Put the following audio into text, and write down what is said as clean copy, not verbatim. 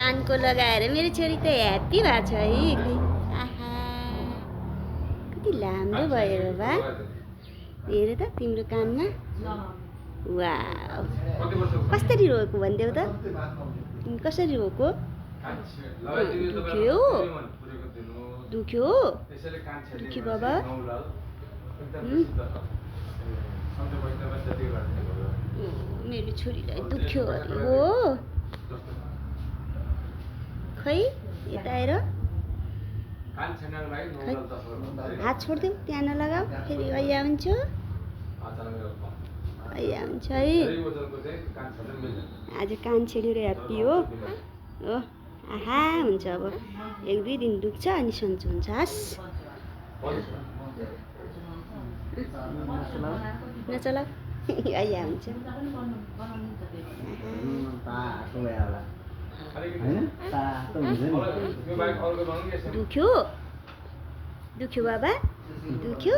कानको लगाएर मेरो छोरी त ह्याप्पी भएको छ है खै। आहा कति राम्रो भयो बा। हेर त तिम्रो कानमा। वाउ कसरी रोएको भनिदेऊ त। तिमी कसरी रोएको? दुख्यो दुख्यो दुख्यो बाबा। मेरो छोरीलाई दुख्यो अरे हो। खै यता आएर हात छोडिदेऊ त्यहाँ नलगाऊ फेरि ऐया हुन्छ। ऐया हुन्छ है। आज कान छेलेर ह्याप्पी हो। आहा हुन्छ अब 1-2 दिन दुख्छ अनि सन्चो हुन्छ। हस् नचलाऊ ऐया हुन्छ। दुख्यो दुख्यो बाबा दुख्यो।